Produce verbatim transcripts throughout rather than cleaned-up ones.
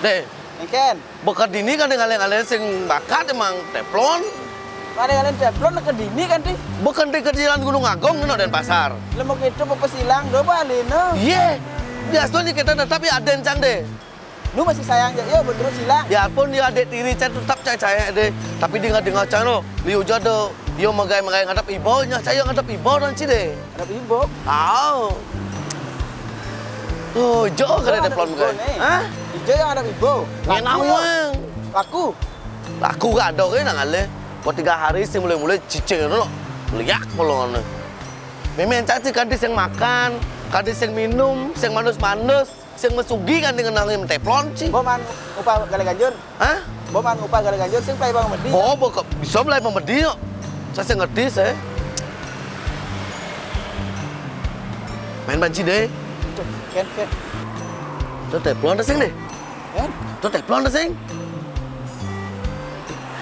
Deh, Engken. Baka dini kan ngalih-ngalih sing bakat emang teflon. Ngalih-ngalih teflon ke dini kan, Ti? Baka di ke Jalan Gunung Agung kena Denpasar. Lemo kita papa silang do balik no. Iye. Biasa ni kita tetap ya ada cang deh. Nu masih sayang je, yo betul silang. Biarpun dia adik tiri cang tetap cang sayang deh. Tapi dengar-dengar cang lo, liu jado, yo megai-megai ngadap ibo, nya saya ngadap ibo dan ci deh. Ada ibo. Au. Oh, jo kada ada teflon ibo, kai. Hah? Ijo yang ada ibo. Ngenang laku. Laku. Laku kada kai nang ale. Buat tiga hari sing mulai-mulai cicing itu lo. Liak polongan. Memang cang sing kadi sing makan, kadi sing minum, sing manus-manus, sing mesugi kan dengan nang teflon ci. Bo man upah galai ganjur. Hah? Bo man upah galai ganjur sing pelai bang medi. Bo, bo bisa pelai bang medi yo. Saya sing ngerti saya. Main banci deh. Ken, Ken. Tuh teflon sing deh. Ken. Tuh teflon sing.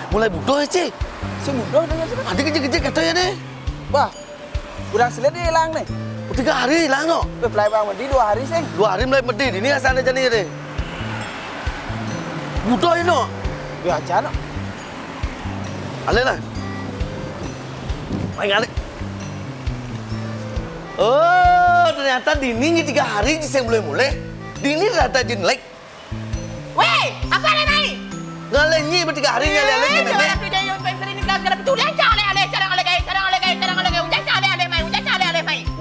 Mulai budoh ya, Ci. Sing budoh dengan sih. Tadi kecil-kecil kata ya deh. Bah, kurang selit hilang nih. Tiga hari hilang no. Pelai bang medi dua hari sing. Dua hari mulai medi. Ini asalnya jadi deh. Budoh ini no. Biasa no. Alih lah. Main alih. Oh, ternyata dini tiga hari sing mulai-mulai. Dini ternyata jin lek. Weh, apa ada mai? Ngalih nyi bertiga hari ngalih-alih ke nenek.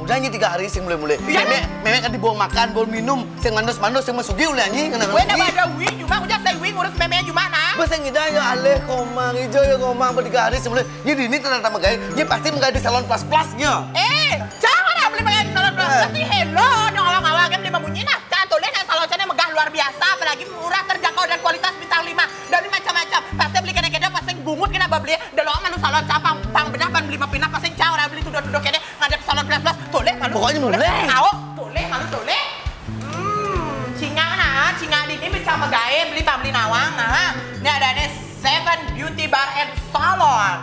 Udah nyi tiga hari sing mulai-mulai. Memek, memek kan dibawa makan, bawa minum, sing manus-manus, sing mesugi ulih nyi kena. Weh, nambah ada wi cuma udah saya wi ngurus memek cuma nah. Bos yang ngidang ya alih komang, ijo ya komang bertiga hari sing mulai. Nyi dini ternyata megai, nyi pasti megai di salon plus-plusnya. Eh, jangan beli megai di salon plus-plus. Hello, dong awang-awang kan beli membunyi nah. Cang tulis yang salon cangnya megah luar biasa, apalagi murah, terjangkau dan kualitas bintang lima. Dari macam-macam. Pasti beli kena-kena, pasti bungut kena beli. Delok manu salon cang pang, pang bedah pan beli mapina, pasti cang orang beli tuduh-tuduh kena ngadep salon plus-plus. Tulis malu. Pokoknya mulai. Au, tulis malu tulis. Hmm, cingak nah, cingak dini macam megai beli pang beli nawang nah. Ini ada nih Seven Beauty Bar and Salon.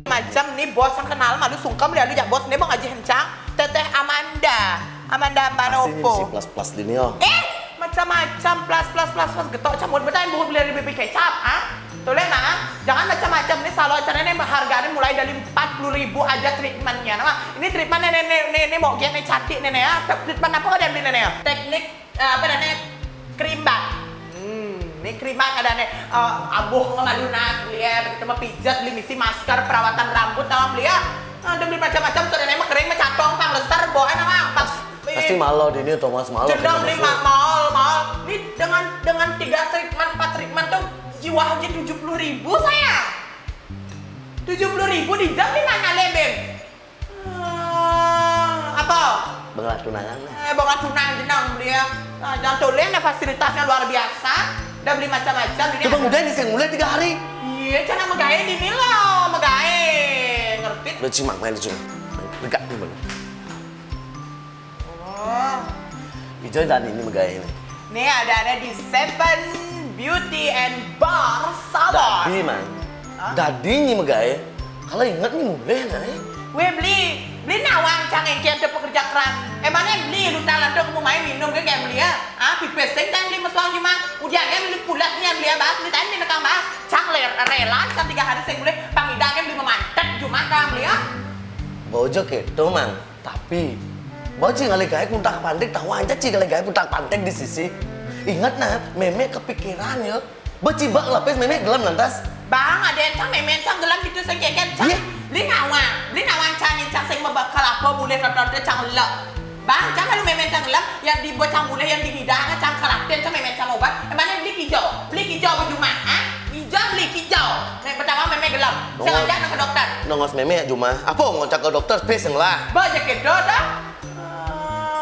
Macam ni bos yang kenal malu sungkem lihat jak bos ni bang Haji Hencang, Teteh Amanda, Amanda Manopo. Plus-plus dini oh. Eh, macam-macam plus plus plus plus getok cemut betain bungut beli dari B B kecap, ah? Tulis nah, jangan macam-macam ni salon cangnya ni harganya mulai dari empat puluh ribu aja treatmentnya. Nah, ini treatment ni ni ni ni mau gini cantik ni ni ya. Treatment apa kau dia beli ni ni ya? Teknik eh, apa dah ni? Krimbat. Hmm, ni krimbat ada ni. Eh, abuh sama lunas beli ya, begitu mah pijat beli misi masker, perawatan rambut tahu beli ya. Ada beli macam-macam sudah ni mah kering macatong pang lesar bawa nama pas. Pasti malu dini Thomas malu. Jenang beli mahal mahal. Ni dengan dengan tiga treatment, empat treatment tuh jiwa haji tujuh puluh ribu saya. Tujuh puluh ribu di jam di mana lebih? Eh, apa? Benglah tunangan lah. Eh, benglah tunangan jenang dia. Nah, jangan tulis ada fasilitasnya luar biasa. Udah beli macam-macam ini. Coba udah ini sing mulai tiga hari. Iya, cara megai dini loh, megai. Ngerti? Udah cimak main cuma. Dekat nih bang. Oh. Ijo dan ini megai ini. Nih ada ada di Seven Beauty and Bar Salon. Dadi mang. Hah? Dadi nyi megai. Kalau ingat ni mulai nah. Eh. Weh beli, beli nawang cang engke ada pekerja keras. Emangnya beli lu tak ada kamu main minum ke kayak beli ya? Ah, pipis sing tang beli mesuang cuma. Udah kan beli pulas ni beli abas, beli tadi nekang bas. Cang rela cang tiga hari sing mulai. Pang ida kan beli memantek cuma kang beli ya. Bojo gitu mang. Tapi, bawa cing alih gaek muntak pantik tahu aja cing alih gaek muntak pantik di sisi. Ingat nah, memek kepikiran ya. Becibak lapis memek gelem lantas. Bang, ada yang cang memek cang gelem gitu sing keken cang. Iya. Beli nawang, beli nawang cang yang cang sing mebakal apa boleh rotor cang lek. Bang, cang kalau memek cang gelem, yang dibuat cang boleh yang dihidang cang keratin cang memek cang obat. Emangnya beli kijau, beli kijau apa cuma, ah? Kijau beli kijau. Nek pertama memek gelem. Sengaja nak ke dokter. Nongos memek cuma. Apa ngocak ke dokter? Pes lah. Baca kedok dah.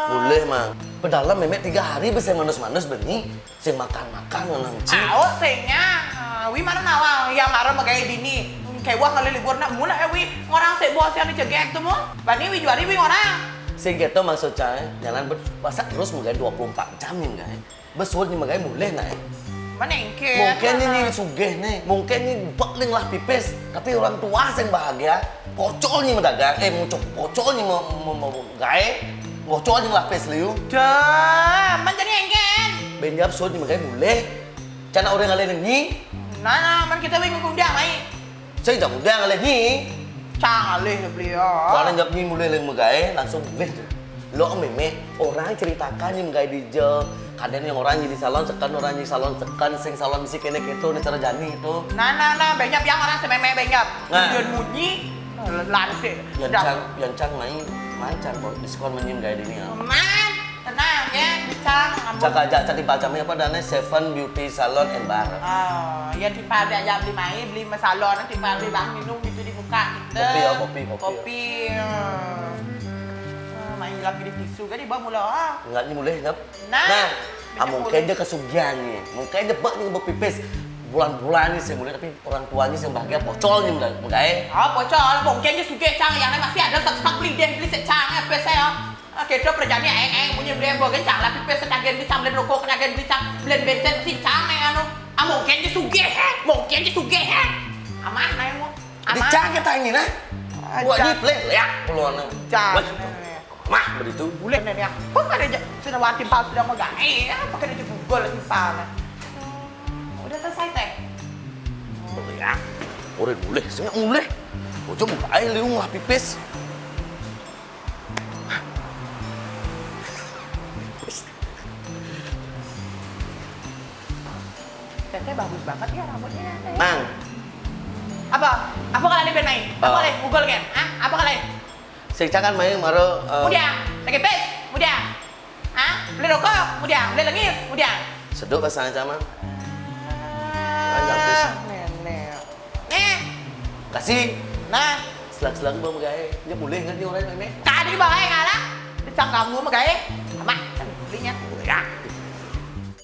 Boleh, Mang. Pedalam memek tiga hari bisa manus-manus beni, sing makan-makan ngenang ci. Au, singnya. Wi mana nawang, ya marah megai dini. Kewah kali libur nak mula eh wi ngorang sik bos yang dicegek tu mu. Bani wi juari wi ngorang. Sing gitu maksud cai, jalan ber-, masak terus megai dua puluh empat jam ni megai. Besut ni megai boleh nak eh. Mana engke? Mungkin ini sugih nih, mungkin ini bek ning lah pipis, tapi orang tua sing bahagia. Pocol nih medagang, eh muncul pocol nih mau mau mau gae, pocol nih lah pipis liu. Dah, mana jadi engke? Benjap sud nih megai mulih. Cana orang ngalih nih, Nah, nah, mana kita wing undang mai. Saya jam udah ngalih nih. Cang alih beli ya. Kalau jam nih mulih leng megai langsung mulih tuh. Lo meme orang ceritakan nih megai di je. Kadang yang orang jadi salon sekan orang jadi salon sekan sing salon si kene keto nih cara jani itu. Nah, nah, nah, banyak yang orang sememe banyak. Nah. Dia munyi, laris sih. Yang cang yang cang main mancan kok diskon menyim gaya ini ya. Man, tenang ya, cang. Cak aja cak di Bacami apa dana Seven Beauty Salon and Bar. Ah, ya tipe dia aja beli mai, beli masalon, tipe beli bahan minum gitu di muka gitu. Kopi ya, kopi, kopi. Kopi. Hmm. Ah, main lagi di tisu kan dibawa mula. Ah. Enggak nih mulih nyep. Nah, Nah, ah, minyak mungkin mulih. Dia kesugihan nih. Mungkin dia bek nih bek pipis. Bulan-bulan nih saya mulih tapi orang tuanya yang bahagia pocol nih udah megai. Ah, pocol, mungkin dia sugih cang yang masih ada sak-sak beli deh beli secang apa saya. Ah, kita perjani eng eng punya beli bogen cang lah pipis setagen beli cang beli rokok setagen beli cang beli bensin si cang yang anu. Ah, mungkin dia sugih eh, mungkin dia sugih eh. Aman, ayo mau. Di Aman. Cang kita ini nah. Ah, Buat Cang. di play ya keluar nah. Cang. Wah, mah begitu. Boleh nih ya. Kok ada aja sudah wati pas sudah mau gae ya, pakai aja Google lagi sana. Udah selesai teh. Ya, orang mulih, saya mulih. Ojo buka air liung lah pipis. Teteh bagus banget ya rambutnya ya. Teh. Mang, Apa? Apa kalian pengen main? Apa Oh. Kalian Google kan? Hah? Apa kalian? Saya kan main maro eh, Mudiang, sakit pes, mudiang. Hah? Beli rokok, mudiang. Beli lengis, mudiang. Seduk pasangan sama. Panjang, pes. Nenek. Nih. Kasih. Nah, Selak-selak mau megai. Dia mulih nggak nih orang ini? Tadi bae ngalah. Dicang kamu megai.